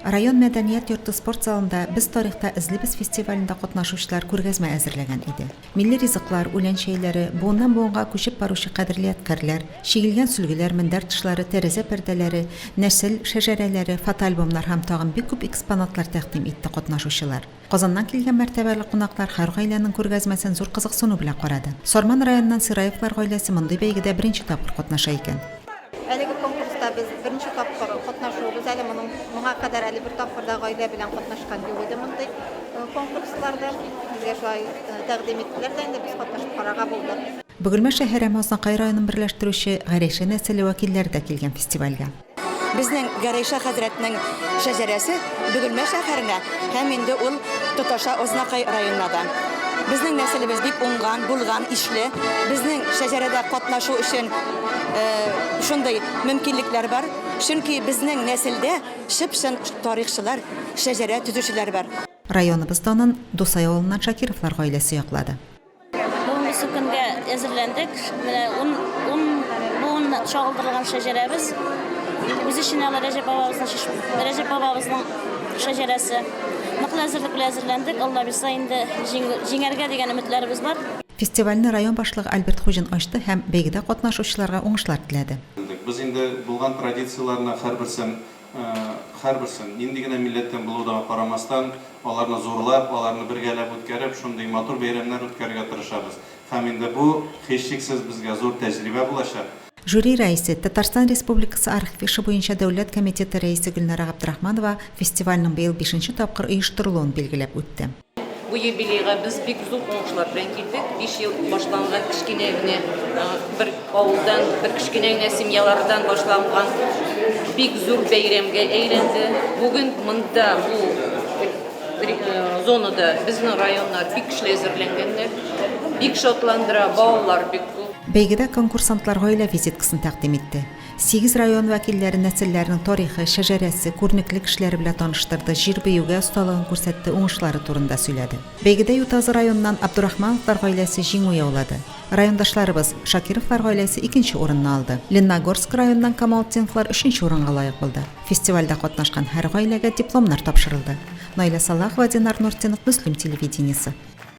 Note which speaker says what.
Speaker 1: Район мәдәният йорты спорт залында Без тарихта эзлибез фестивалендә катнашучылар күргәзмә әзерләгән иде. Милли ризыклар, үлән чәйләре, буыннан-буынга күчеп баручы кадерле ядкарьләр, чигелгән сөлгеләр, мендәр тышлары, тәрәзә пәрдәләре, нәсел шәҗәрәләре, фотоальбомнар һәм тагын бик күп экспонатлар тәкъдим итте катнашучылар. Казаннан килгән мәртәбәле кунаклар һәр гаиләнең күргәзмәсен зур кызыксыну белән карады. Сарман районыннан Сираевлар гаиләсе мондый бәйгедә беренче тапкыр катнаша икән.
Speaker 2: Әлеге конкурста без беренче тапкыр катнашуыбыз әле, моның моңа кадәр әле бер тапкыр да гаилә белән катнашкан юк иде мондый конкурсларда. Безгә шулай тәкъдим иттеләр дә инде, без катнашып карарга булдык.
Speaker 1: Бөгелмә шәһәре һәм Азнакай районын берләштерүче Гәрәйша нәселе вәкилләре дә килгән фестивальгә.
Speaker 3: Безнең Гәрәйша хәзрәтнең шәҗәрәсе Бөгелмә шәһәренә һәм инде ул тоташа Азнакай районына да. Безнең нәселебез бик уңган, булган, ишле. Безнең шәҗәрәдә катнашу өчен шундый мөмкинлекләр бар. Чөнки безнең нәселдә чып-чын тарихчылар, шәҗәрә төзүчеләр бар.
Speaker 1: Районыбыз данын Дусай авылыннан Шакировлар гаиләсе яклады.
Speaker 4: Бүгенгесе көнгә әзерләндек. Менә ун, ун буын чагылдырылган шәҗәрәбез. Үз эченә ала Рәҗәп бабабызның, Рәҗәп бабабызның шәҗәрәсе. Ныклы әзерлек белән әзерләндек. Алла бирса, инде җиңәргә дигән өметләребез бар.
Speaker 1: Фестивальне район башлыгы Альберт Хуҗин ачты һәм бәйгедә катнашучыларга уңышлар теләде.
Speaker 5: Без инде булган традицияләрне һәрберсен Һәрберсен, нинди генә милләттән булуына карамастан, аларны зурлап, аларны бергәләп үткәреп, шундый матур бәйрәмнәр үткәрергә тырышабыз. Һәм инде бу, һичшиксез, безгә зур тәҗрибә булачак.
Speaker 1: Жюри рәисе, Татарстан Республикасы архив эше буенча дәүләт комитеты рәисе Гөлнара Габдрахманова фестивальнең быел бишенче тапкыр оештырылуын билгеләп үтте.
Speaker 6: Бу юбилейга без бик зур уңышлар белән килдек. 5 ел башланган кечкенә генә бер авылдан, бер кечкенә генә семьялардан башланган бик зур бәйрәмгә әйләнде. Бүген монда бу зонада безнең районнар бик көчле әзерләнгәннәр. Бик шатландыра, балалар бик күп.
Speaker 1: Бәйгедә конкурсантлар гаилә визиткасын тәкъдим итте. Сигез район вәкилләре нәселләренең тарихы, шәҗәрәсе, күренекле кешеләре белән таныштырды, җир-биюгә осталыгын күрсәтте, уңышлары турында сөйләде. Бәйгедә Ютазы районыннан Абдурахмановлар гаиләсе җиңү яулады. Райондашларыбыз, Шакировлар гаиләсе икенче урынны алды. Ленногорск районыннан Камалтдиновлар өченче урынга лаек булды. Фестивальдә катнашкан һәр гаиләгә дипломнар тапшырылды. Наилә Салахова, Динар Нуртдинов, Мөслим телевидениесе.